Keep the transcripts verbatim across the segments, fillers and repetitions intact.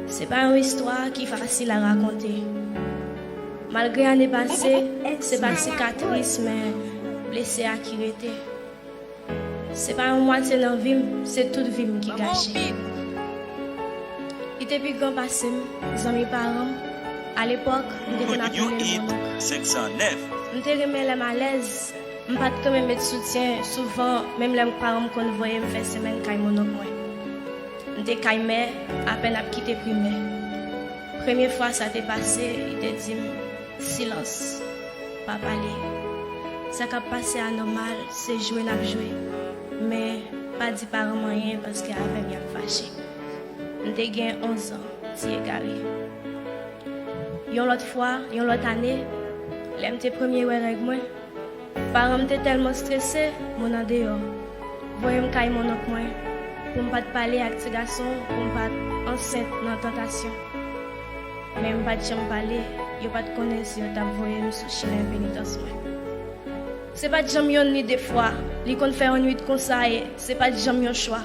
Se pa yon istwa ki fasil a rakonte. Malgre ane pase, se pa sikatris, men blese a ki rete. Se pa yon mwatye nan vi m, se tout vi m ki gache. Li te pi gran pase m, zanmi paran m. Alepòk, m te konn apele l mon onk. M te renmen lè m alèz. M pa t renmen met soutyen, souvan, menm lè paran m konn voye m fè semèn kay mon onk mwen. M te kay mè, apèn ap kite primè. Premye fwa sa te pase, li te di m, "Silans, pa pale. Sa k ap pase a nòmal, se jwe n ap jwe. Men, pa di paran m anyen paske avè m y ap fache." M te gen onz an, ti egare. Yon lòt fwa, yon lòt ane, lè m te premye wè règ mwen, paran m te tèlman strese, moun andeyò voye m kay mon onk mwen pou m pa t pale ak ti gason, pou m pa t ansent nan tantasyon. Men m pa t janm pale, yo pa t konnen si yo t ap voye m sou chimen penitans mwen. Se pa t janm yonn ni de fwa, li konn fè yon nwit konsa e se pa t janm yon chwa.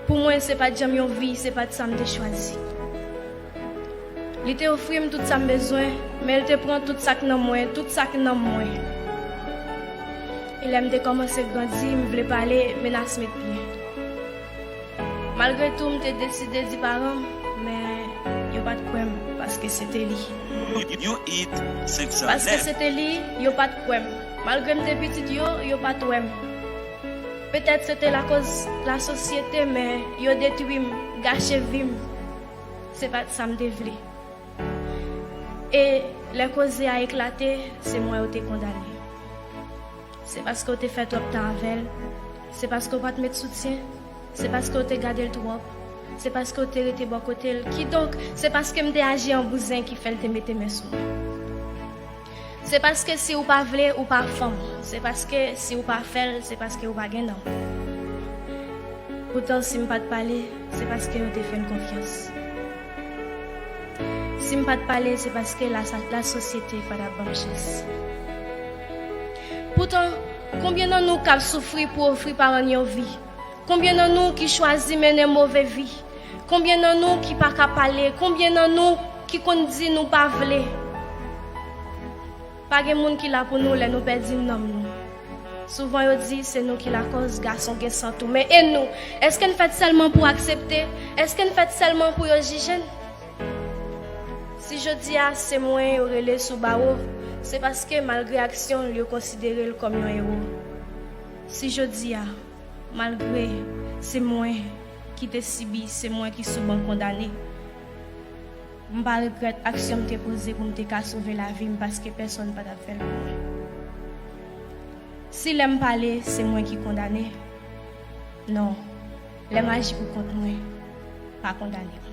Pou mwen, se pa t janm yon vi, se pa t sa m te chwazi. Li te ofri m tout sa m bezwen, men l te pran tout sa k nan mwen, tout sa k nan mwen. E lè m te kòmanse grandi, m vle pale, menas met pye. Malgre tou, m te deside di paran m, men yo pa t kwè m, paske se te li. Paske se te li, yo pa t kwè m. Malgre m te pitit yo, yo pa t wè m. Petèt se te lakoz lasosyete, men yo detwi m, gache vi m. Se pa t sa m te vle. E lè koze a eklate, se mwen yo te kondane. Se paske w te fè twòp tan avè l. Se paske w pa t met soutyen. Se paske w te gade l twòp. Se paske w te rete bò kote l. Kidonk, se paske m te aji an bouzen ki fè l te mete men sou mwen. Se paske si w pa vle, ou pa fanm. Se paske si w pa fè l, se paske w pa gen nanm. Poutan, si m pa t pale, se paske yo te fè l konfyans. Si m pa t pale, se paske la, lasosyete pa t ap ban m chans. Poutan, konbyen nan nou k ap soufri pou ofri paran n yon vi? Konbyen nan nou ki chwazi mennen move vi? Konbyen nan nou ki pa ka pale? Konbyen nan nou ki konn di nou pa vle? Pa gen moun ki la pou nou lè nou pèdi nanm nou. Souvan yo di se nou ki lakòz gason gen san tou. Men e nou? Èske n fèt sèlman pou aksepte? Èske n fèt sèlman pou yo jije n? Si jodi a se mwen yo rele sou bawo, se paske malgre aksyon l, yo konsidere l kòm yon ewo. Si jodi a, malgre se mwen ki te sibi, se mwen ki sou ban kondane, m pa regrèt aksyon m te poze pou m te ka sove lavi m paske pèsonn pa t ap fè l pou mwen. Si lè m pale, se mwen ki kondane, non, lè m aji pou kont mwen, pa kondane m.